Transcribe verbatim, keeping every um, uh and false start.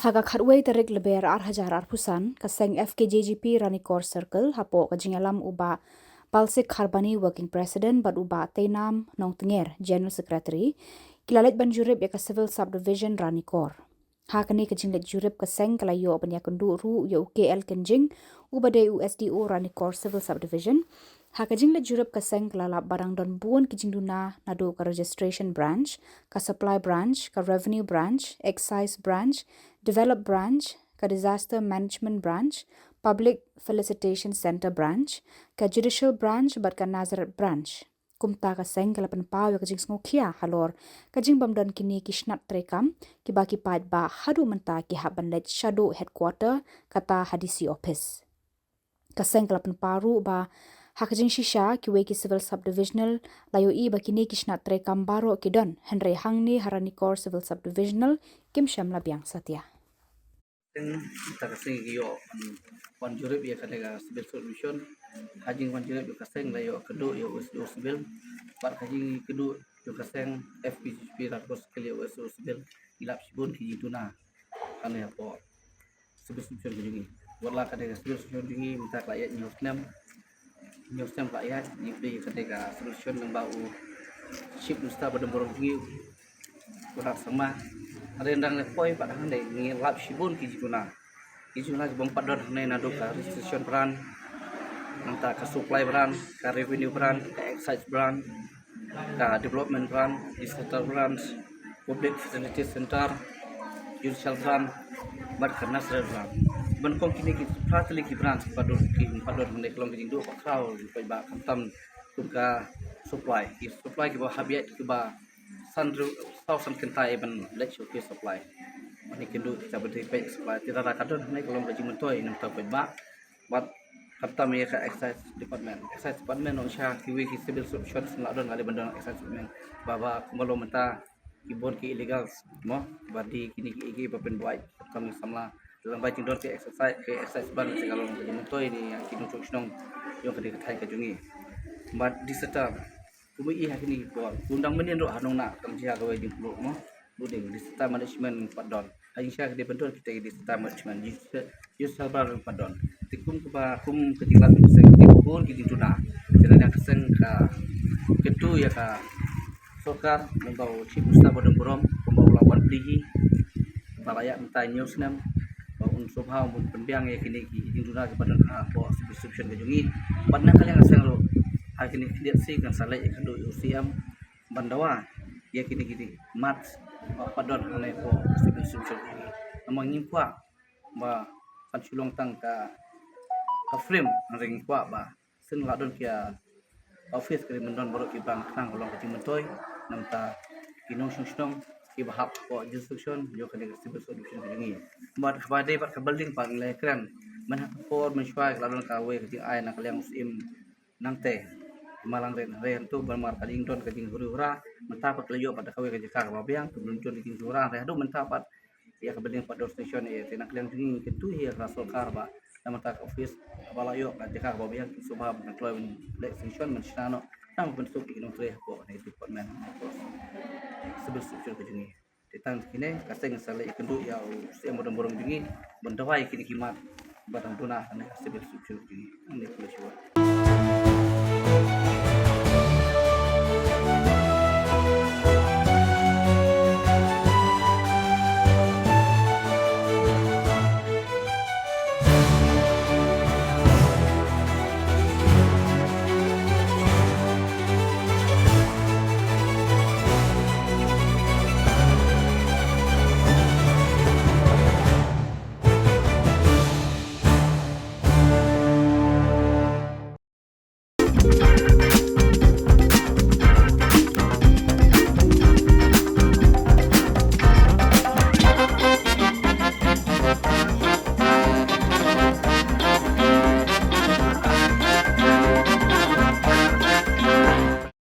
Ha ka khatwei tarik Lber ar hajar arphew san, ka seng F K J G P Ranikor Circle, hapoh ka jingïalam u Bah Balsik Kharbani, Working President, bad u Bah Teinam Nongtnger, General Secretary, ki la leit ban jurip ïa ka Civil Subdivision Ranikor. Ha kane ka jingleit jurip, ka seng ka la ïoh ban ïakynduh ruh ïa u K L Kynjing, uba dei u S D O Ranikor Civil Subdivision. Ha ka jingleit jurip, ka seng ka la lap ba dang don bun ki jingduna naduh ka Registration Branch, ka Supply Branch, ka Revenue Branch, Excise Branch, Develop Branch, ka Disaster Management Branch, Public Felicitation Centre Branch, ka Judicial Branch bad ka Nazareth Branch. Kumta ka seng ka la pynpaw ïa ka jingsngewkhia halor ka jingbym don kine ki shnat treikam kiba ki paidbah haduh mynta ki hap ban leit shaduh headquarter, kata ha D C office. Ka seng ka la pynpaw ruh ba ha ka jingshisha kiwei ki Civil Subdivisional la ïohi ba kine ki shnat treikam baroh ki don, hynrei hangne ha Ranikor Civil Subdivisional kim shym la biang satia. Teng, ita ka seng ki ïoh ban, ban jurip ïa kane ka Civil Subdivision. Ha jingwan jurip ïa ka seng la ïoh kynduh ïa u S D O Civil. Bad ka jingkynduh ïa ka seng F K J G P Ranikor Circle ïa u S D O Civil, ki lap shibun ki jingduna kane hapoh Civil Subdivision ka jong ngi. Wat la kane ka Civil Subdivision jong ngi mynta ka la ïaid hynñiew snem. Hynñiew snem ka la ïaid, ngi plie ïa kane ka Civil Subdivision lyngba u Chief Minister ba don burom jong ngi, Conrad Sangma. Hynrei ynda ngi poi pat hangne ngi lap shibun ki jingduna. Ki jingduna ki bym pat don hangne naduh ka Registration Branch, nangta ka Supply Branch, ka Revenue Branch, ka Excise Branch, ka Development Branch, Disaster Branch, Public Facility Centre, Judicial Branch, bad ka Nazareth Branch. Ban kong kine ki phra tylli ki branch ki pat don, ki pat don hangne ka long ka jingduh bakhraw jong ki paidbah, khamtam kum ka supply. Ki supply kiba hap ïaid kiba san ru-, saw san kynta ban leit sha ki supply. Ban ïakynduh kita ba dei paid supply. Te lada ka don hangne ka long ka jingmyntoi na ka bynta paidbah. Bad khamtam ïa ka Excise Department. Excise Department, ong sha kiwei ki Civil Subdivision la don, nga la dei ban don Excise Department. Ba, ba kumba long mynta ki bun ki illegals, mo, ba dei kine ki, ki ba pynbuaid, khamtam ki samla. Lada bai jingdon ki Excise, ki Excise Branch, sa ka long ka jingmyntoi ïa ki nongshong shnong jong kane ka thaiñ ka jong ngi. Bad Disaster, kumba i ha kine ki por, kum dang mynnin ruh ha Nongnah, kam jia kawei jingpynlong, mo. Building, Disaster Management pat don. Ha jingshisha ka dei ban don kita ki Disaster Management, Judicial, Judicial Branch pat don. Te kum kaba, kum ka jinglap ka seng, ki bun ki jingduna. Te lada ka seng ka kyntu ïa ka sorkar, lyngba u Chief Minister ba don burom, kumba u la wan plie hi, ba la ïaid mynta hynñiew snem, ba un sngewbha un pynbiang ïa kine ki jingduna kiba don hapoh Civil Subdivision ka jong ngi. Bad na ka liang ka seng ruh, ha kine ki khyndiat sngi kan sa leit ïakynduh ïa u C M ban dawa ïa kine ki mat ba pat don hangne hapoh Civil Subdivision ka jong ngi. Namar ngim kwah ba kan shu long tang ka, ka frame, hynrei ngi kwah ba shen la don ki office ka dei ban don baroh ki bang, khnang ka long ka jingmyntoi na ka bynta ki nongshong shnong kiba hap hapoh jurisdiction jong kane ka Civil Subdivision ka jong ngi. Bad kaba dei bad ka building pat ngi la ïakren mynha ka por mynshuwa, la don kawei ka jingai na ka liang u Syiem Nangtei, Malang Rit, hynrei hangto ba namar ka jingdon ka jinghuri hura, mynta pat ki la ïoh pat da kawei ka jaka kaba biang, ka building ka jinghuri hura, hynrei haduh mynta pat ïa ka building pat don sanction ïa, te na ka liang jong ngi ngi kyntu ïa ka sorkar ba na mynta ka office ba la ïoh ka jaka kaba biang, ki sngewbha ban kloi ban leh sanction ban shna noh, khnang ban suk ïa ki nongtrei hapoh kane ka department, hapoh Civil Subdivision ka jong ngi. Te tang kine, ka seng sa leit ïakynduh ïa u C M ba don burom jong ngi ban dawa ïa kine ki mat ba dang duna ha kane ka Civil Subdivision ka jong ngi. Hangne pule shuwa.